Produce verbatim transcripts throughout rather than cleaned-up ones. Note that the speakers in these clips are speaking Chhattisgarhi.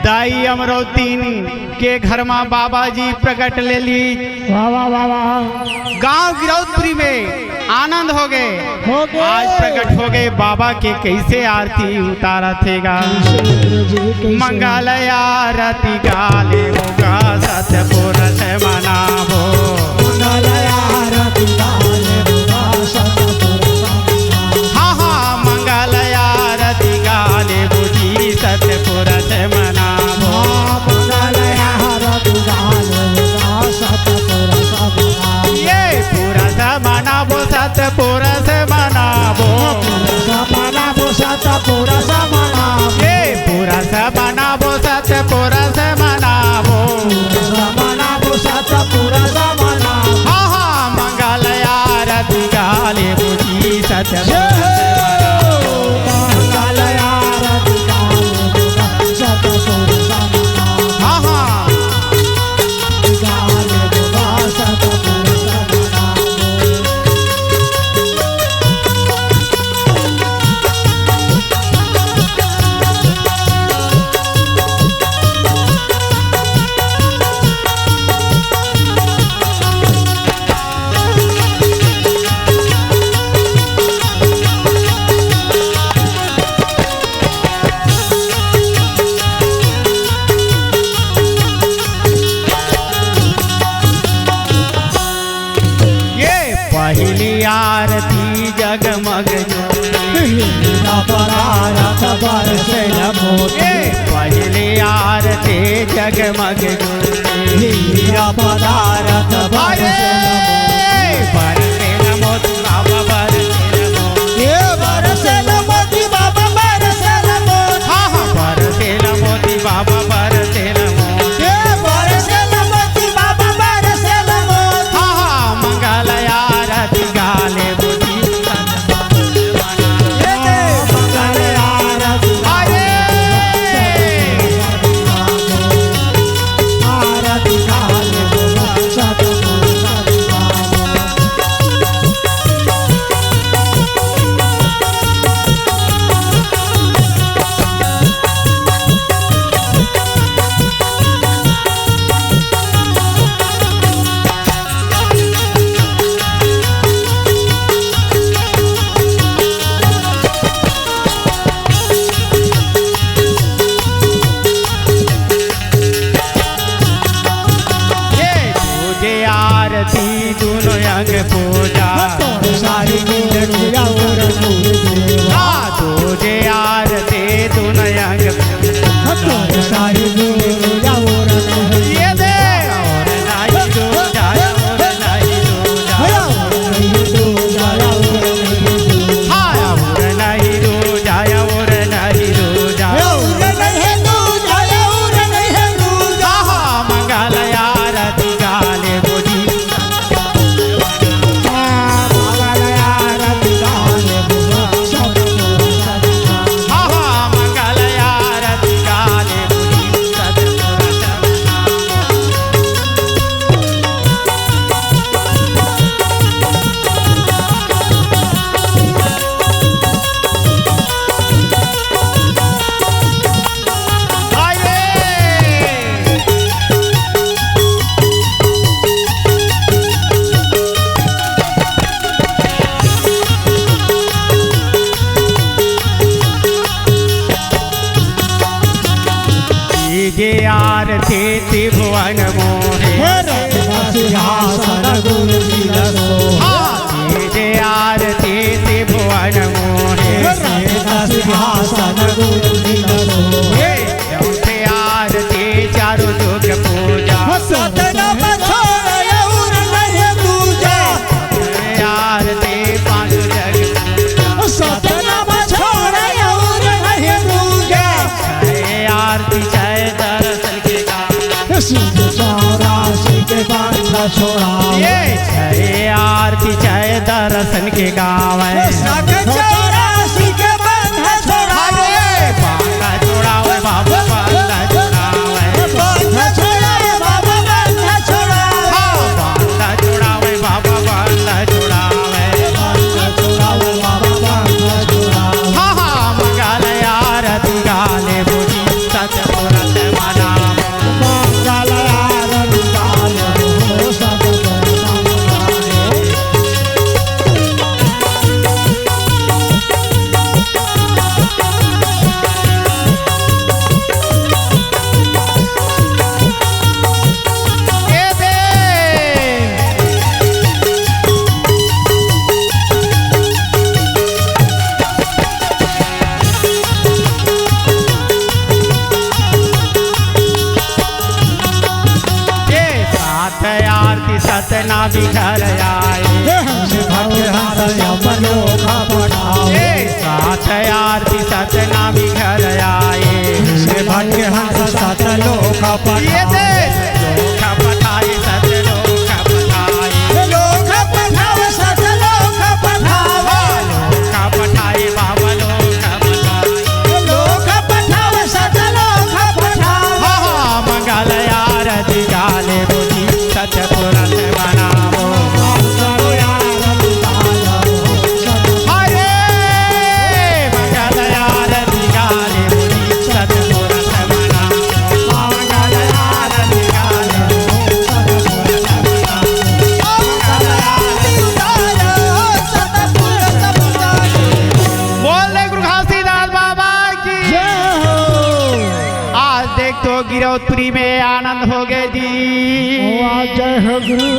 ताई अमरौतीन के घर मा बाबा जी प्रकट ले ली। वाह, वाह, वाह, वाह। गांव गिरौदपुरी में आनंद हो गए। हो गए। आज प्रकट हो गए बाबा के, कैसे आरती उतारा थे गा। कैसे उतरे जी, कैसे? मंगल आरती गाले होगा सतपुरुष मनावो। मंगल आरती गाले होगा सतपुरुष मनावो। हाँ, हाँ, मंगल आरती गाले बुझी सतपुरुष मनावो। हाँ, मंगल आरती गाले होगा सतपुरुष मनावो। ये पुरुष मनावो, सतपुरुष मनावो। पुरुष मनावो, सतपुरुष मनावो। ये पुरुष मनावो, सतपुरुष मनावो। पुरुष मनावो, सतपुरुष मनावो। हाँ, हाँ, मंगल आरती गाले बुझी सतपुरुष मनावो। मंगल आरती गाले बुझी सतपुरुष मनावो। हाँ, हाँ। ये पहली आरती जगमग ज्योति। हीरा पदारथ बरसेल मोती। ये पहली आरती जगमग ज्योति। हीरा पदारथ बरसेल मोती। बरसेल मोती बाबा बरसेल मोती। ये बरसेल मोती बाबा बरसेल मोती। हाँ, हाँ, बरसेल मोती बाबा बरसेल मोती। ये बरसेल मोती बाबा बरसेल मोती। हाँ, हाँ, मंगल आरती गाले बुझी। ये दूजे आरती दुनो अंग पूजा। तोर सारी मिलनी और पूजा। हाँ, दूजे आरती दुनो अंग पूजा। तोर सारी मिलनी और ये दे। और नहीं दूजा, और नहीं दूजा। हाँ, और नहीं दूजा, और नहीं दूजा। हाँ, हाँ, मंगल आरती गाले बुझी। हाँ, हाँ, मंगल आरती गाले बुझी। कीजे आरती त्रिभुवन मोहे। हे रत्न सिंहासन गुरु जी ला सोहे। हाँ, कीजे आरती त्रिभुवन मोहे। हे रत्न सिंहासन गुरु जी ला सोहे। हे जौते आरती चारों जुग पूजा। सतनाम छोड़ और नहीं दूजा। आरती पांच जग पूजा। सतनाम छोड़ और नहीं दूजा। छह आरती छह दर्शन के गावे। सिंह चौरासी के बंध छोड़ावे। ये छह आरती छह दर्शन के गावे। सिंह चौरासी के बंध छोड़ावे। बंध छोड़ावे बाबा, बंध छोड़ावे। बंध छोड़ावे बाबा, बंध छोड़ावे। हाँ, बंध छोड़ावे बाबा, बंध छोड़ावे। बंध छोड़ावे बाबा, बंध छोड़ावे। हाँ, हाँ, मंगल आरती गाले बुझी, सतपुरुष घर आए। हे हंस भक्त हंस यमलोक पठावे। ए साथ आरती सतनामी घर आए। हंस भक्त हंस सतलोक ये पठावे। दे। लोक पठाए सतलोक पठाए। लोक पठावे सतलोक पठावे। लोक पठाए बाबा लोक पठाए। लोक पठावे सतलोक पठावे। हाँ, हाँ, मंगल आरती गाले बुझी सतपुरत बनावो। हरे मंगल आरती गाले बुझी सतपुरत बनावो। मंगल आरती गाले बुझी सतपुरत बनावो। मंगल आरती गाले बुझी सतपुरत बनावो। बोल दे गुरु घासीदास बाबा की। जय हो। आज देख तो गिरौदपुरी में आनंद हो गए जी। वाह, जय हो गुरु।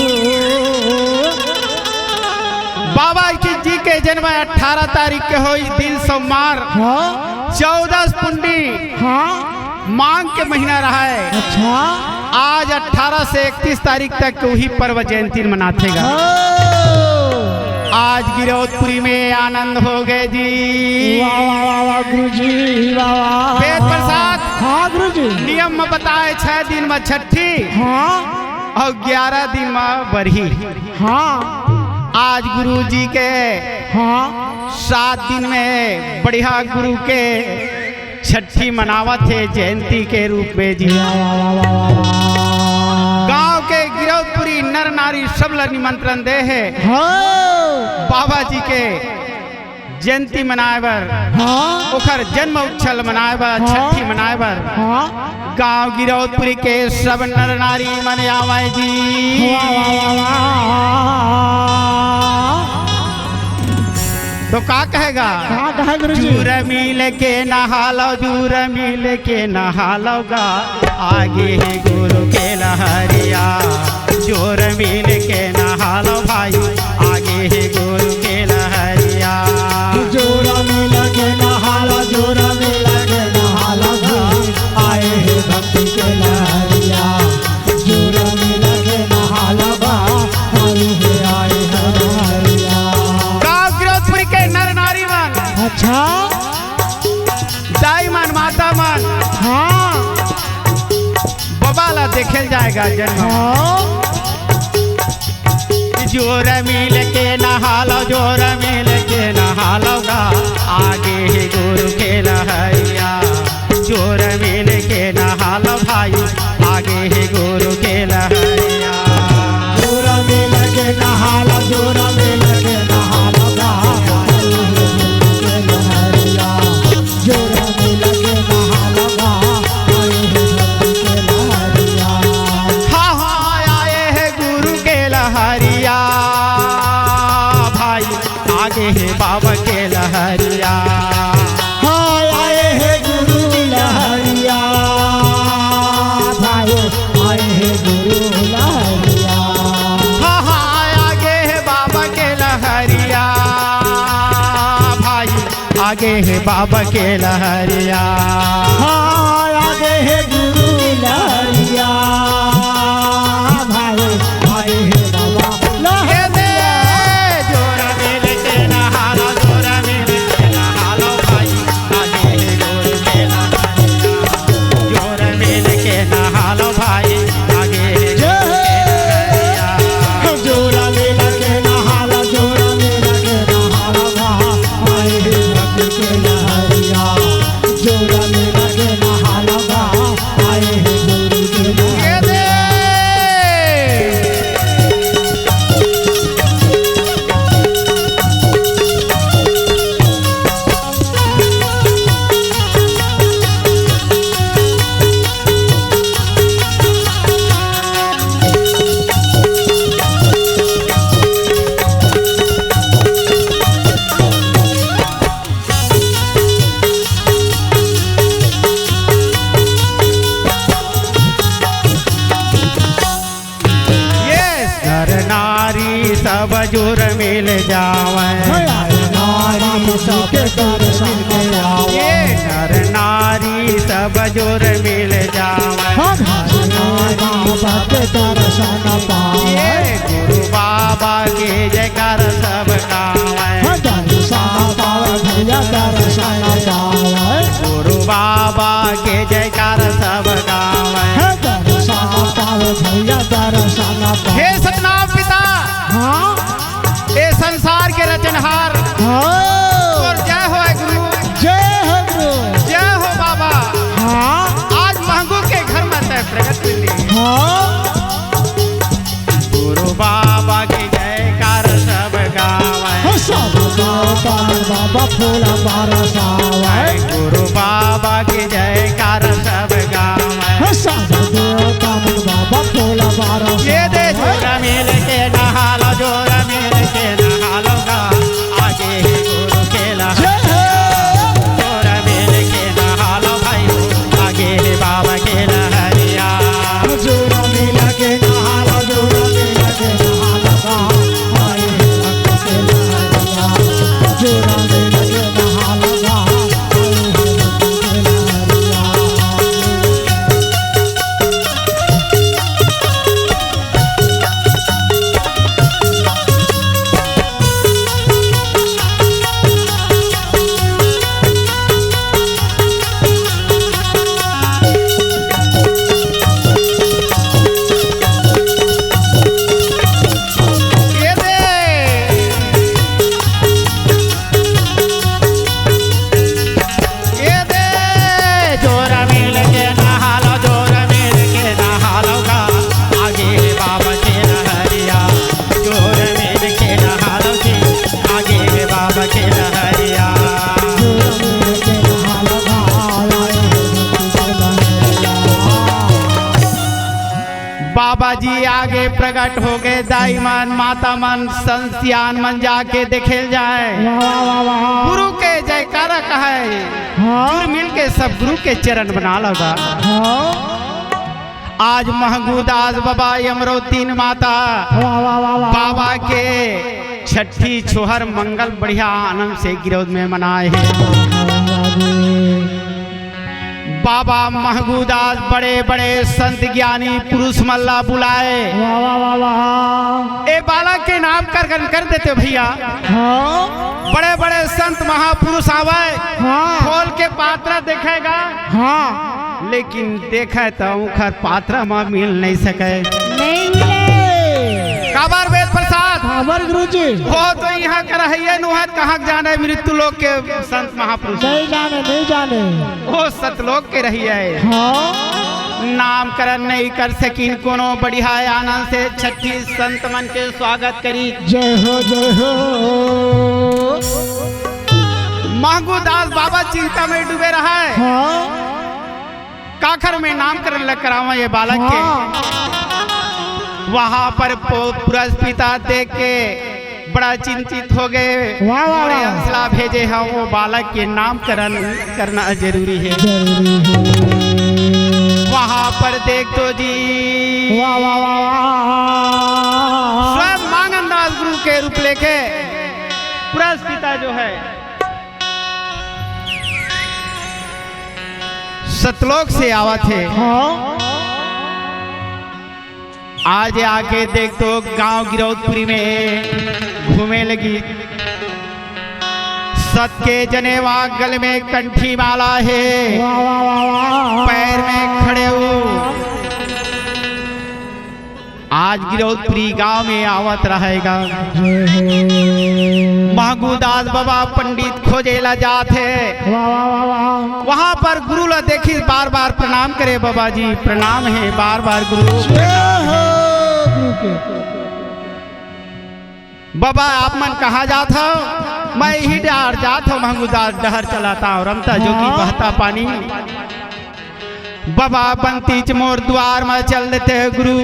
बाबा की जी के जन्म अठारह तारीख के होई, दिन सोमवार, हाँ। चौदस पुन्नी, हाँ। माघ के महीना रहा है। अच्छा। आज अठारह से इकतीस तारीख तक वही पर्व जयंती मनाथे गा। हाँ। आज गिरौदपुरी में आनंद हो गए जी। वाह, वाह, वाह, वाह, गुरु जी, वाह, वाह। वेद प्रसाद। हाँ, गुरु जी। नियम में बताए, छह दिन में छठी। हाँ। और ग्यारह दिन में बरही। हाँ। आज गुरु जी के हाँ। सात दिन में बढ़िया गुरु के छठी मनावत हे जयंती के रूप में जी। वाह, वाह, वाह, वाह, वाह। गांव के गिरौदपुरी नर नारी सब ला निमंत्रण दे हे। हाँ। बाबा जी के जयंती मनाए बर, हाँ। ओकर जन्म उत्सव मनाए बर, हाँ। छठी मनाए बर हाँ। गांव गिरौदपुरी के सब नर नारी मन आवय जी। वाह, वाह, वाह, वाह। तो का कहेगा? का कहे गुरु जी? जूर मिल के नहा लो, जूर मिल के नहा लो गा, आगे हे गुरु के लहरिया। जूर मिल के नहा लो भाई, आगे हे गुरु के लहरिया। जूर मिल के नहा लो, जूर मिल के नहा लो गा, आए हे भक्ति के लहरिया। जूर मिल के नहा लो गा, आए हे, आए हे लहरिया। गांव गिरौदपुरी के नर नारी मन। अच्छा। दाई मन, माता मन। हाँ। बबा ला देखे ल जाए गा जन्म। हाँ। जूर मिल के नहा लो, जूर मिल के नहा लो गा, आगे हे गुरु के लहरिया। जूर मिल के नहा लो भाई, आगे हे गुरु के लहरिया। जूर मिल के नहा लो, जूर मिल के नहा लो गा, आगे हे गुरु के लहरिया। जूर मिल के नहा लो गा, आए हे गुरु के लहरिया। हाँ, हाँ, आए हे गुरु के लहरिया भाई, आगे हे बाबा के लहरिया। हाँ, आए हे गुरु लहरिया भाई, आए हे गुरु लहरिया। हाँ, हाँ, आगे हे बाबा के लहरिया भाई, आगे हे बाबा के लहरिया। हाँ, आगे हे गुरु लहरिया। भाई, भाई हे बाबा लहरिया। जोरा मिल के नहा लो, जोरा मिल के नहा लो भाई, आगे हे गुरु के लहरिया। जोरा मिल के नहा लो भाई, आगे हे गुरु के लहरिया। जोरा मिल के नहा लो, जोरा मिल के नहा लो भाई, आए हे भक्ति के लहरिया। जोरा मिल के नहा लो गा, आए हे गुरु के लहरिया। ये दे। Yes। नर नारी सब जुर मिल जावै। नर नारी सबके दर्शन पावै। ये नर नारी सब जुर मिल जावै। हाँ, नर नारी सबके दर्शन पावै। ये गुरु बाबा के जयकार सब गावै। हाँ, दर्शन पावै भैया, दर्शन पावै। गुरु बाबा के जयकार सब गावै। हाँ, दर्शन पावै भैया, दर्शन पावै। हे सतनाम पिता, हाँ। ए संसार के रचनहार, हाँ। तोर जय होय गुरु। जय हो गुरु। जय हो बाबा। हाँ। आज महंगू के घर में तै प्रगट मिली। हाँ। गुरु बाबा के जयकार सब गावै। सब गावै बाबा फूल बरसावै। गुरु बाबा के जयकार सब गावै। सब देवता मन बाबा फूल बरसावै। ये दे जोरा मिल के नहा लो, जोरा मिल के नहा लो गा। आगे हे गुरु के लहरिया। जय हो। जोरा मिल के नहा लो भाई, आगे हे बाबा के लहरिया। जोरा मिल के नहा लो, जोरा मिल के नहा लो गा। आए हे भक्त के लहरिया। जोरा मिल के नहा लो गा। आए हे भक्त के लहरिया। ये दे। ये दे, जोरा मिल के नहा लो, जोरा मिल के नहा लो गा। आगे बाबा के लहरिया, जोरा मिल के नहा लो जी। आगे बाबा के लहरिया। जोरा मिल के नहा लो गा। बाबा जी आगे प्रगट हो गए, दाई मन, माता मन, संत सियान मन जाके देखे ल जाए। वाह, वाह, वाह, वाह। गुरु के जयकारा कहै। हाँ। जुर मिल के सब गुरु के चरण बना लो गा। हाँ। आज महंगू दास बाबा, अमरौतीन माता, वाह, वाह, वाह, वाह। बाबा के छठी छोहर मंगल बढ़िया आनंद से गिरौद में मनाए हे। बाबा महंगू दास बड़े बड़े संत ज्ञानी पुरुष मन ला बुलाए। वाह, वाह, वाह, वाह। ए बालक के नामकरण कर देते भैया। हाँ। बड़े बड़े संत महापुरुष आवै, हाँ। खोल के पात्रा देखे गा। हाँ। लेकिन देखे त उंखर पात्रा म मिल नहीं सके। नहीं मिले। काबर वेद प्रसाद? हमर गुरुजी। वो तो इहाँ कर हइये नोहय, कहाँ के जाने मृत्यु लोक के संत महापुरुष। नहीं जाने, नहीं जाने। वो सतलोक के रहिये। हाँ। नामकरण नहीं कर सकिन कोनो, बढ़िया आनंद से छठी संत मन के स्वागत करी। जय हो, जय हो। महंगू दास बाबा चिंता में डूबे रहय। हाँ। काखर में नामकरण ल करावं ये बालक के। हाँ। वहाँ पर पो-, पुरस पिता देख के बड़ा चिंतित हो गए। वाह, वाह, मोरे वाह। अंश ला भेजे हंव, वो बालक के नामकरण करना जरूरी हे। जरूरी हे। वहाँ पर देख तो जी, वाह, वाह, वाह, वाह। स्वयं मांगन दास गुरु के रूप लेके पुरस पिता जो है, सतलोक से आवत हे। हाँ। आज आके देख तो गांव गिरौदपुरी में घूमे लगी। सत के जनेवा, गल में कंठी माला हे, वाह, वाह, वाह, वाह। पैर में खड़े हो। आज गिरौदपुरी गांव में आवत रहेगा। जय हो। महंगू दास बाबा पंडित खोजे ला जात हे। वाह, वाह, वाह, वाह। वहां पर गुरु ला देखिस, बार बार प्रणाम करे, बाबा जी प्रणाम हे, बार बार गुरु। जय हो गुरु के। बाबा आप मन कहाँ जात हव? मैं इही डार जात हंव, महंगू दास डहर चलत हंव, रमता जोगी हाँ। बहता पानी। बाबा बंतीच मोर दुवार म चल देते गुरु।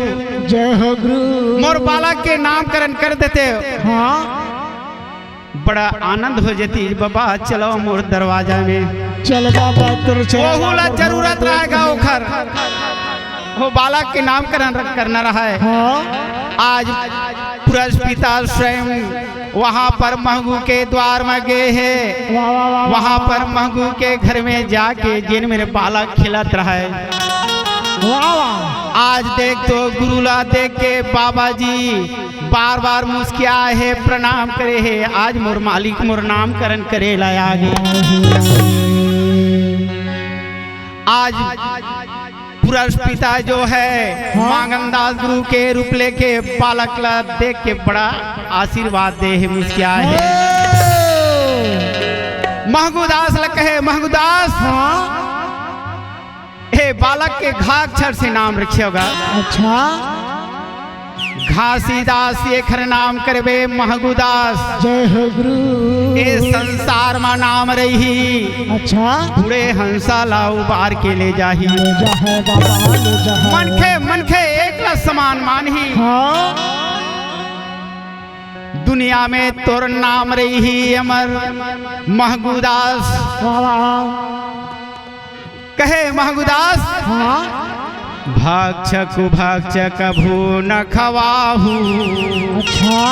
जय हो गुरु। मोर बालक के नामकरण कर देते। हाँ। बड़ा आनंद हो जाती बाबा, चलो मोर दरवाजा में। चल बाबा, तोर चल ओहू ला बाबा, जरूरत रहेगा ओखर। वो बालक के नामकरण करना रहय। हाँ। आज पुरस पिता स्वयं वहाँ पर महंगू के द्वार में गए हे। वाह, वाह, वाह, वाह, वहाँ पर वाह। महंगू के घर में जाके जेन मेर बालक खेलत रहय, वाह, वाह। आज देख तो गुरु ला देख के बाबा जी बार बार मुस्किया हे, प्रणाम करे हे। आज मोर मालिक मोर नामकरण करे ला आ गे। आज पुरस्पिता जो है, हाँ। मांगनदास गुरु के रूप लेके बालक ला देख के बड़ा आशीर्वाद दे हे, मुस्किया हे। हे। महगुदास ला कहे, महगुदास, हाँ। हे बालक के घाक्षर से नाम रखियो गा। अच्छा। घासीदास एखर नाम करबे महगुदास। जय हो गुरु। ए संसार मा नाम रही। अच्छा। बूढ़े हंसा ला उबार के ले जाही। ले जा है बाबा, ले जा है। मनखे, मनखे एक ला समान मानही। हाँ। दुनिया में तोर नाम रही अमर महगुदास। वाह, वाह। कहे महगुदास, हाँ। भक्ष कुभक्ष कभू न खवाहू। अच्छा।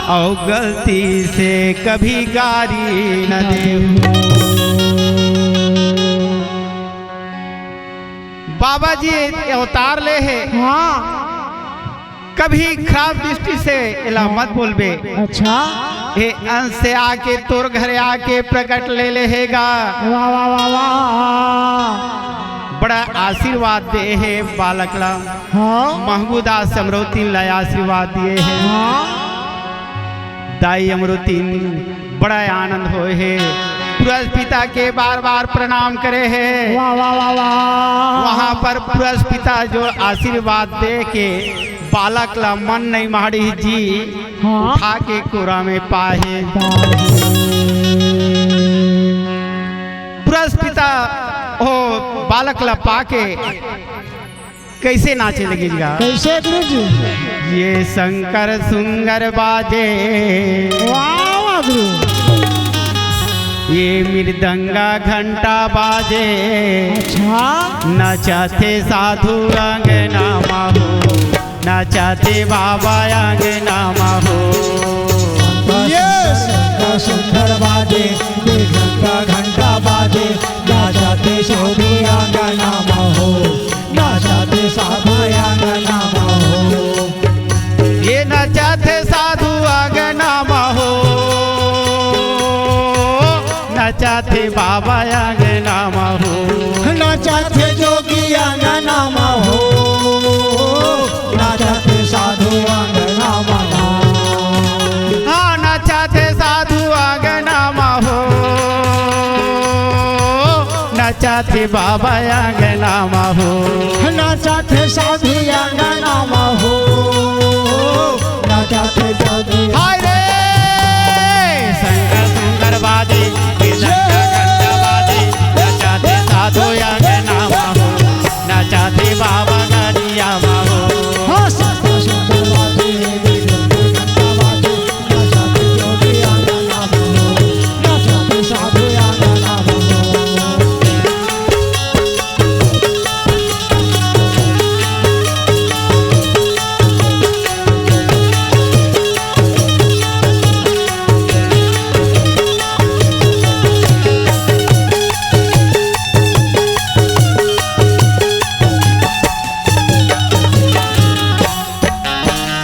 अउ गलती से कभी गारी न देहू। बाबा जी अवतार ले हे। हाँ। कभी खराब दृष्टि से एला मत बोलबे। अच्छा। ए अंश से आके तोर घरे आके प्रकट ले लेहेगा। वाह, वाह, वाह, वाह। बड़ा आशीर्वाद दे हे बालक ला। हाँ। महगुदास अमरोतिन ला आशीर्वाद दिए हे। हाँ। दाई अमरोतिन बड़ा आनंद होए हे। पुरस्पिता के बार बार प्रणाम करे हे। वाह, वाह, वाह, वाह। वहाँ पर पुरस्पिता जो आशीर्वाद दे के बालक ला मन नहीं माड़ी जी, हाँ। उठा के कोरा में पाहे। पुरस्पिता ओ बालक ला पाके कैसे नाचे लगिस गा? कैसे गुरु जी? ये शंकर सुंदर बाजे। वाह, वाह गुरु। ये मृदंगा घंटा बाजे। अच्छा। नचथे साधु अंगना मा हो, नचथे बाबा अंगना मा हो। ये शंकर सुंदर बाजे, ये घंटा घंटा बाजे, नचथे साधु अंगना मा हो, नचथे साधु अंगना मा हो। ये नचथे साधु अंगना मा हो, नचथे बाबा अंगना मा हो। नचथे जोगी अंगना मा हो, नचथे साधु अंगना मा हो। हाँ, नचथे साधु अंगना मा हो, नचथे बाबा अंगना मा हो। नचथे साधु अंगना मा हो, नचथे साधु। हाय रे, शंकर सुंदर बाजे, ये शंकर घंटा बाजे, नचथे साधु अंगना मा हो, नचथे बाबा गलिया मा हो। हाँ, शंकर सुंदर बाजे,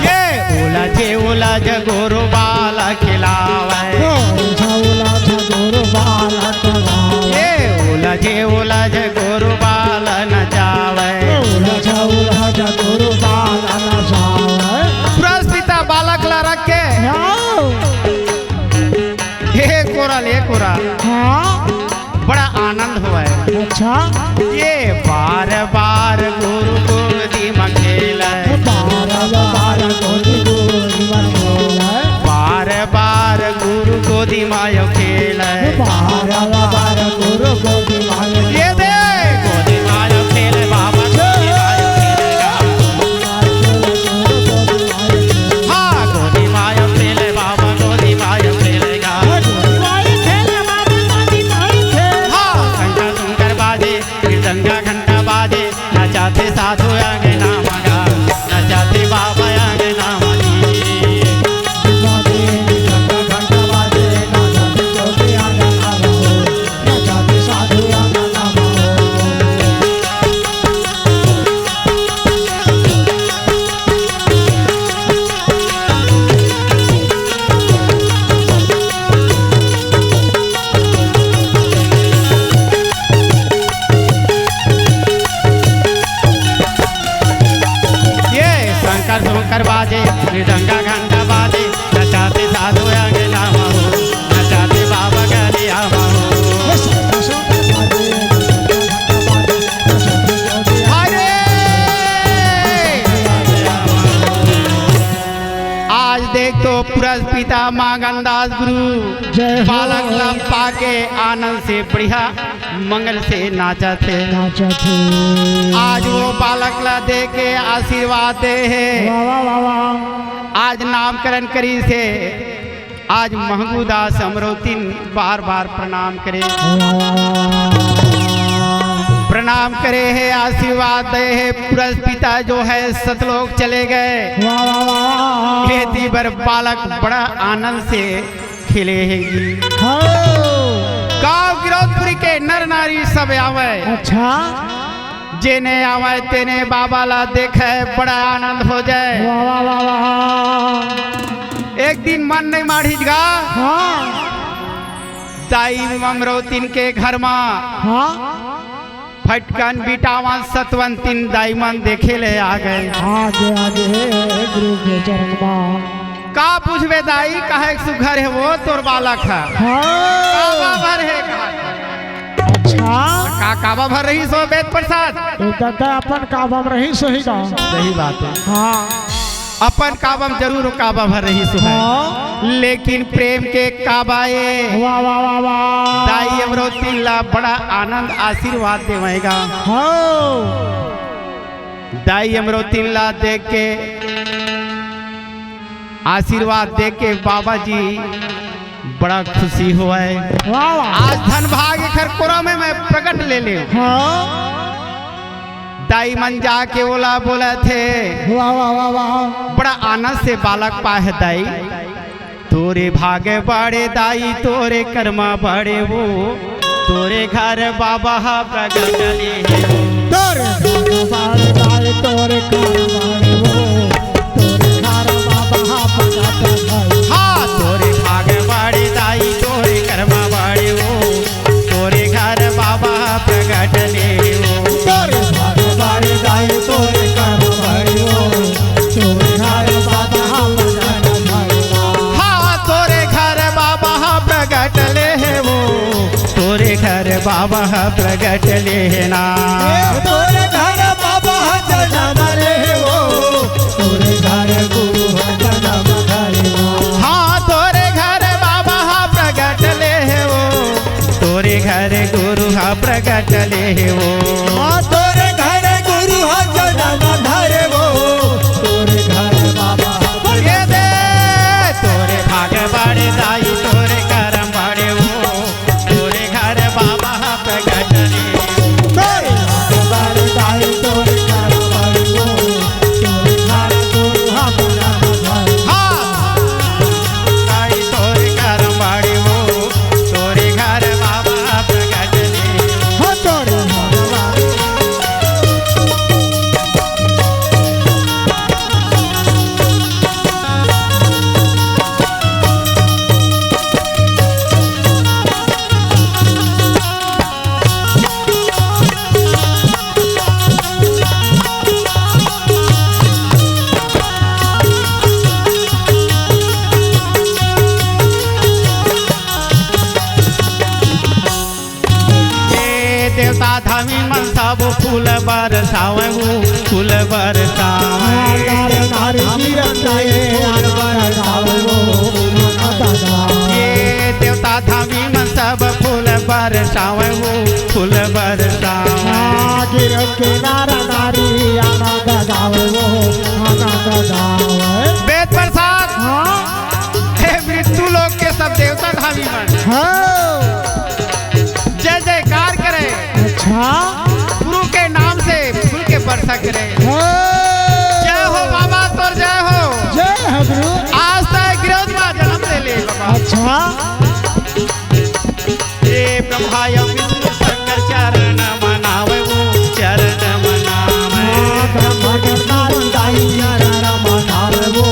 ये उलझे उलझ गुरु बाल खिलावे। उलझे उलझ गुरु बाल खिलावे। ये उलझे उलझ गुरु बाल नचावे। उलझे उलझ गुरु बाल नचावे। पुरस्पिता बालक ला रख के। हाँ। हे कोरा ले कोरा। हाँ। बड़ा आनंद होवय। अच्छा। ये बार बार गुरु गोदी म खेलय। बार बार गुरु गोदी म खेलय। बार बार गुरु गोदी म यो खेलय। बार बार गुरु गोदी म यो ये दे। गोदी म यो खेलय बाबा, गोदी म यो खेलय गा। हाँ, गोदी म यो खेलय बाबा, गोदी म यो खेलय गा। हाँ, शंकर सुंकर बाजे, मृदंगा घंटा बाजे, नचाथे साधु अंगना मा गा, नचाथे बाबा अंगना मा गा। डंका घंटा बाजे, नचाते साधु अंगना मा हो, नचाते बाबा गलिया मा हो। अरे! आज देख तो पुरस पिता मांगनदास गुरु जय हो। बालक ला पाके आनंद से बढ़िया मंगल से नाचत हे। नाचत हे। आज वो बालक ला देख के आशीर्वाद दे हे। वाह, वाह, वाह, वाह। आज नामकरण करिस हे। आज महंगू दास अमरौतिन बार बार प्रणाम करे। वाह, वाह, वाह, वाह। प्रणाम करे हे, आशीर्वाद दे हे। पुरस पिता जो है सतलोक चले गए। वाह, वाह, वाह, वाह। खेती बर बालक बड़ा आनंद से खेले हे जी। हाँ। गांव गिरौदपुरी के नर नारी सब आवे। अच्छा। जेने आवे तेने बाबा ला देखे, बड़ा आनंद हो जाए। वाह, वाह, वाह, वाह। एक दिन मन नहीं माढ़िस गा। हाँ। दाई अमरौतिन के घर मा। हाँ। फटकन बिटावन सतवंतिन दाई मन देखे ले आ गए। आगे, आगे, गुरु के चरण मा। का पूछबे दाई, काहे सुघर हे वो तोर बालक हे? हाँ। काबा भर हे का? अच्छा। का काबा भर रहिस हो बेद प्रसाद? ए दादा, अपन काबा म रहिस होही का? सही बात हे। हाँ। अपन काबा म जरूर काबा भर रहिस होही। हाँ। लेकिन प्रेम के काबा ए। वाह, वाह, वाह, वाह। दाई अमरौतिन ला बड़ा आनंद आशीर्वाद देवय गा। हाँ। दाई अमरौतिन ला देख के, आशीर्वाद दे के बाबा जी बड़ा खुशी होवय। वाह, वाह। आज धन भाग एखर कोरा में मैं प्रकट ले ले। हाँ। दाई मन जाके ओला बोलथे। वाह, वाह, वाह, वाह। बड़ा आनंद से बालक पाए हे दाई। तोरे भाग बड़े दाई, तोरे कर्मा बड़े वो, तोरे घर बाबा ह प्रगट ले हे। तोरे भाग बड़े दाई, तोरे कर्मा बड़े वो, तोरे घर बाबा ह प्रगट ले हे। हाँ, तोरे भाग बड़े दाई, तोरे कर्मा बड़े वो, तोरे घर बाबा प्रगट ले हो। तोरे घर बारे दाई, तोरे घर बारे हो। तोरे घर बाबा प्रगट ले हो। हाँ, तोरे घर बाबा प्रगट ले हे वो। तोरे घर बाबा प्रगट ले हे ना। ए, तोरे घर बाबा जनम ले हो। तोरे घर गुरु ह जनम धरे हो। हाँ, तोरे घर बाबा ह प्रगट ले हे वो। तोरे घर गुरु ह प्रगट ले हे वो। हाँ, तोरे घर गुरु ह जनम धरे वो। तोरे घर बाबा ह ये दे, तोरे भाग बड़े दाई, तोरे करम बड़े वो। तोरे घर बाबा ह प्रगट ले। तोरे घर दाई तोरे घर बाड़ी वो। तोरे घर तोरे हम घर घर। हाँ। दाई तोरे घर बाड़ी वो। तोरे घर बाबा ह प्रगट ले। हाँ, तोरे घर बाड़ी। ये देवता धामी मन सब फूल बरसावे हो, फूल बरसावे। ये देवता धामी मन सब फूल बरसावे हो, फूल बरसावे। गिर किनारा नारी आनंद गावे हो, आनंद गावे। वेद प्रसाद। हाँ। हे मृत्यु लोक के सब देवता धामी मन। हाँ। जय जयकार करे। अच्छा। गुरु के नाम से फूल के वर्षा करे। हाँ। जय हो बाबा, तोर जय हो। जय हो गुरु। आज तक गिरौद मा जनम ले ले बाबा। अच्छा। ये ब्रह्मा या विष्णु शंकर चरण मनावे वो, चरण मनावे। हाँ, ब्रह्मा के नाम दाई चरण मनावे वो,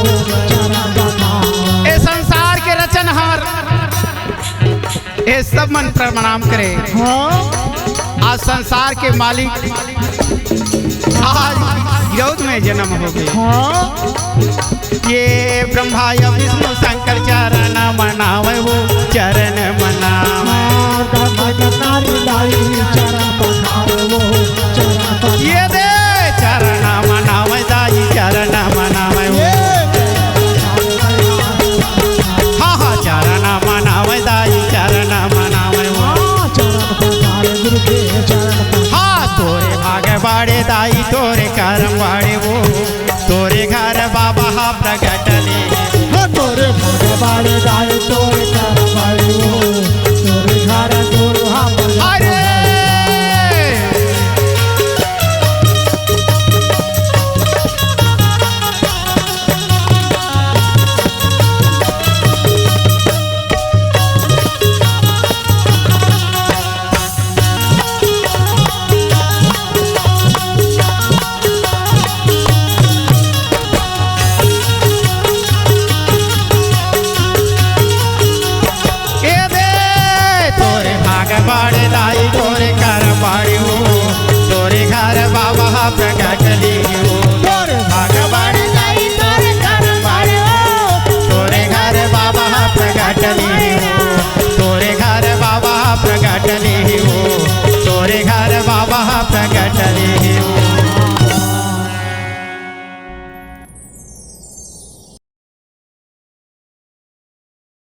चरण मनावे। ए संसार के रचनहार, ए सब मन प्रणाम करे। हाँ। आज संसार के मालिक, आज जौत में जन्म हो गए। हाँ। ये ब्रह्मा या विष्णु शंकर चरण मनावे वो, चरण मनावे। हाँ, ब्रह्मा नारी दाई चरण मनावे वो, चरण मनावे। ये दे चरण मनावे दाई, चरण मनावे वो। ये हाँ, हाँ, चरण मनावे दाई, चरण मनावे वो। हाँ, चरण पखारे गुरु के चरण पखारे। हाँ, तोरे भाग बड़े दाई, तोरे करम बड़े